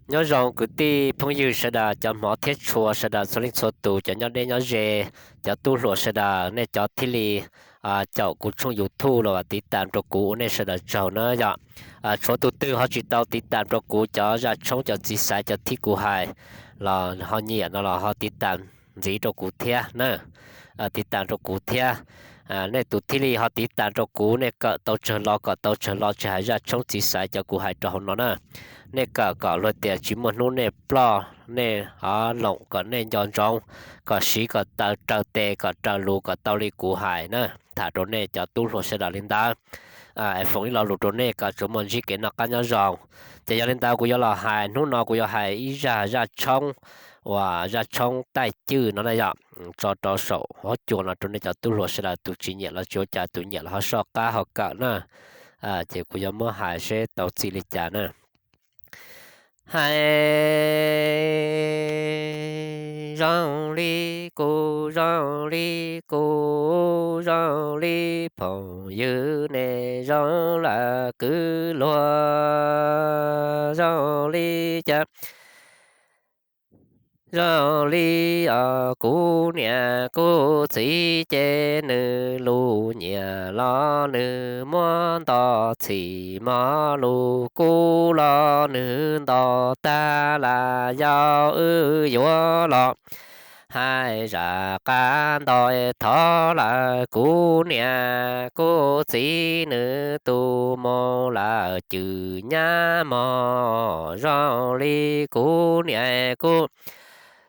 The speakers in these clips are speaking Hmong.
Nyob zoo kwv tij phooj ywg sawv daws, cov hmov thiab tshua sawv daws txhua leej txhua tus, cov nyob deb nyob ze, cov tub hluas sawv daws, nej cov thiaj li caum kuv tshooj YouTube los tiv tam rau kuv, ua nej sawv daws tsaug na yom. Tshuav tus twg ho tsis tau tiv tam rau kuv cov zaj tshoob cov txiv xaiv cov thib kuv hais los ho nyiam no los ho tiv tam ntxiv rau kuv thiab na. Tiv tam rau kuv thiab. Nej tus thiaj li ho tiv tam rau kuv, nej kawm tau tsawg lo kom tau tsawg lo, tsis hais zaj tshoob txiv xaiv cov kuv hais rau hauv no na. Nej kawm kom luag tias tsis muaj hnub nej ploj, nej ho loom kom nej nco ntsoov, kom siv kom taw raws tes kom raws lus kom tau li kuv hais na. Tham rau nej cov tub hluas sawv daws li ntawd. Es foom ib lo lus rau nej kom tsuas muaj ntsib kev noj qab nyob zoo. Ces yog li ntawd kuv yuav los hais, hnub no kuv yuav hais ib zaj zaj tshoob uas zaj tshoob taij cwj no na yom, tso rau saum huab cua no rau nej cov tub hluas sawv daws, tus tsis nyiam los tsis ua cas, tus nyiam los ho soj qab ho kawm na. Ces kuv yuav muab hais seb tau txim li cas na. Hais zoo li kuv, zoo li kuv, zoo li phooj ywg nej zoo lawm kwv luag zoo li cas. Zoo li os kuv niam kuv txiv ces nws lus nyiam los nws muab nto, txhim mos lus kub los nws nto tag, lam yau wb yuav los hais zam qab nto, thov lawm kuv niam kuv txiv nws tus mus lawm cwm nyab mog. Zoo li kuv niam kuv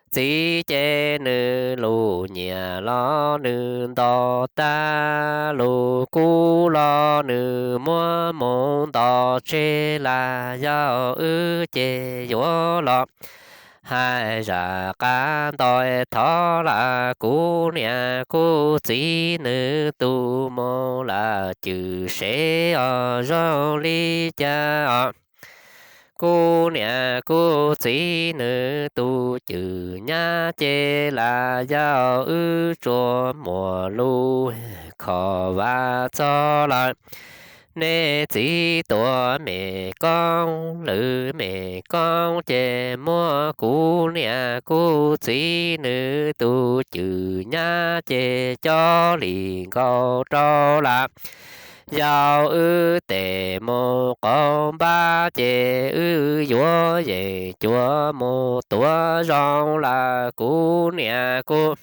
txiv ces nws lus nyiam los nws nto tag, lus kub los nws muab mus nto tseg, lam yau wb ces yuav los hais zam qab nto, thov lawm kuv niam kuv txiv nws tus mus lawm cwm sev os zoo li cas os. Kuv niam kuv txiv nws tus cwm nyab ces lam yau wb tsuas muaj lus khov vas txog lawm. Nej txiv tuam me koob lwm me koob ces muab kuv niam kuv txiv nws tus cwm nyab ces coj li nkaus rau lawm. Yau wb tes mus qaug npab ces wb yuav yeem cuav mus tuav zoo lawm kuv niam kuv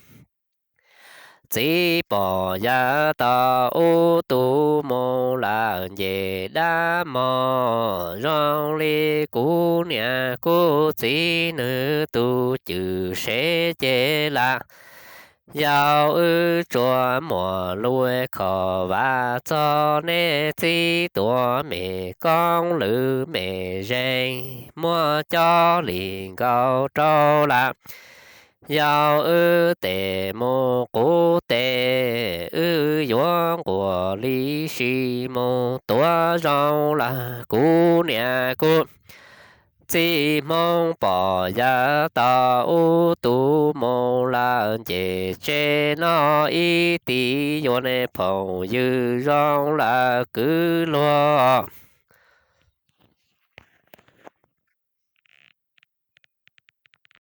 txiv, pom yawg tau ub tug mus lawm nce dab mog. Zoo li kuv niam kuv txiv nws tus cwm sev ces lam yau wb tsuas muaj lus khov vas txog. Nej txiv tuam me koob lwm me zeeg muab coj li nkaus rau lawm. Yau wb tes mus qub tes wb yuav nquas li si mus tuav zoo lawm kuv niam kuv txiv. Hmoob pom yawg tau ub tug mus lawm nce tsev no ib tib yuav, nej phooj ywg zoo lawm kwv luag